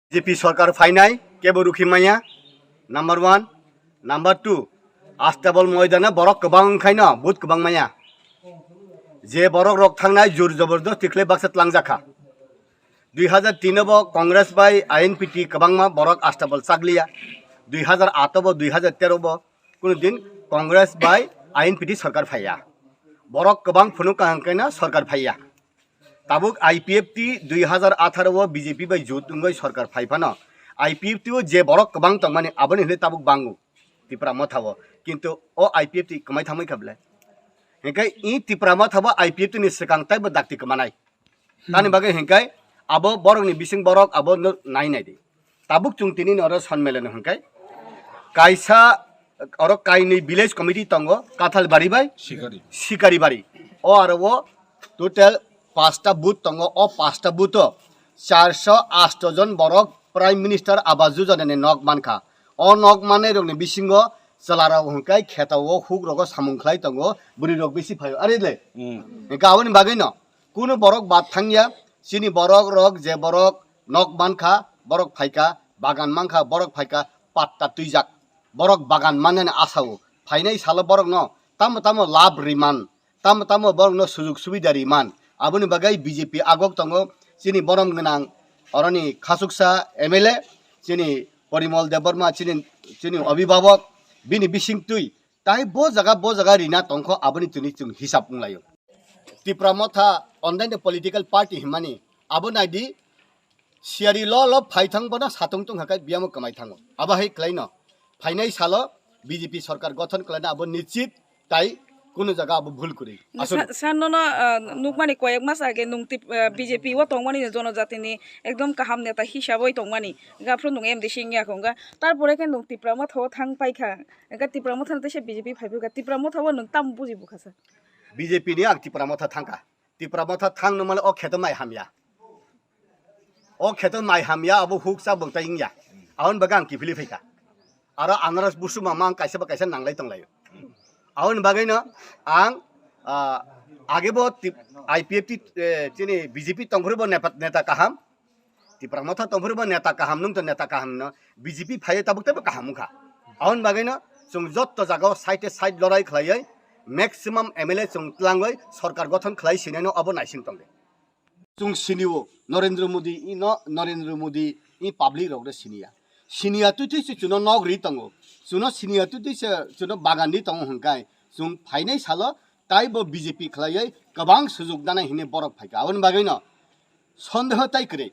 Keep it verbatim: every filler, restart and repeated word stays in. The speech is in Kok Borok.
B J P sorkar phainai kebo rukhi maya, number one. Number two, Astabal moidana borok kwbang wngkhaino vote kwbang maya. Je borok rok thangnai jur jobordostik khlai baksa tlangjak kha. Dui hazar tin bo Congress bai I N P T kwbangma borok Astabal chakliya. Dui hazar aat bo, dui hazar tero bo kuno din Congress bai I N P T sorkar phaiya. Borok kwbang phunuk kaham kaina sorkar phaiya. Tabuk I P F T dui hazar atharo o B J P bai jut wngwi sorkar phai phano, I P F T o je borok kwbang tongmani aboni hinwi tabuk bango Tipra Motha o. Kintu o I P F T kwmai thangwi kha ble? Hinkhe i Tipra Motha bo I P F T ni swkang taibo dakti kwmanai. Tani bagwi hinkhe abo borokni bising borok abo no nai nai di. Tabuk chwng tini oro sonmelen hinkhe kaisa oro kainwi village committee tongo, Kathalbari bai Sikari. Sikaribari. O aro o total pasta booth tongo, o pasta booth o charso asto jon borok Prime Minister Awas Yojana ni nok mankha. O nok manai rokni bisingo chwla rok hinkhe kheto o huk rogo samung khlai tongo, bwrwi rok bisi phaio. Ari le? Hmm. Hinkhe aboni bagwi no kunu borok bad thangya, chini borok rok je borok nok mankha, borok phaikha, bagan mankha, borok phaikha, patta twijak, borok bagan mannani asao. Phainai salo borokno tamo tamo lab riman, tamo tamo borokno sujug subida riman. Aboni bagwi B J P agok tongo, chini borom gwnang oroni khasuksa M L A, chini Porimol Debbarma, chini, chini obhibhabok, bini bisingtwi. Tai bo jaga, bo jaga rina tongkho, aboni tini chwng hisab wnglaio. Tipra Motha ondaini political party himani, abo naidi, siyari lo lo phai thang bono satung tung hakai biyamo kwmai thango. Abo hai klaino, phainai salo B J P sorkar gothon klaina abo nichit, tai kunu jaga abo bhul kwrwi. Aswk. Sa-, sa nono, ah, nukmani koyek mas age nung tip-, ah, B J P o tongmani no jonojatini ekdom kaham neta hisaboi tongmani. Gaphru nung M D C wngya kho wngkha. Tarpore khe nung Tipra Motha o thang paikha. Wngkha Tipra Motha no teisa B J P phai phai kha. Tipra Motha o nung tamo buji bukha sa? B J P ni ang Tipra Motha thangkha. Tipra Motha thang nung mano o kheto mai hamya. O kheto mai hamya, abo huk cha bwngtai wngya. Aboni bagwi ang kiphilwi phaikha. Aro anaros busuma mang kaisa ba kaisa nanglai tonglaio. Aboni bagwino ang, ah, age bo tip-, I P F T, eh, chini B J P tongphuru bo nepa-, neta kaham. Tipra Motha tongphuru bo neta kaham, nung to neta kaham no B J P phaiwi tabuk teibo kaham wngkha. Aboni bagwino chwng jotto jagao side side lorai khlaiwi maximum M L A chwng tlangwi sorkar gothon khlai sinai no abo naising tongdi. Chwng sinio, Narendra Modi ino, Narendra Modi i public rok re siniya. Siniya twi twi se chuno nok ri tongo. Chuno siniya twi twi se chuno bagan ri tongo hwnkhai chwng phainai salo taibo B J P khlaiwi kwbang sujuk nanai hinwi borok phaikha. Aboni bagwino sondeho tai kwrwi.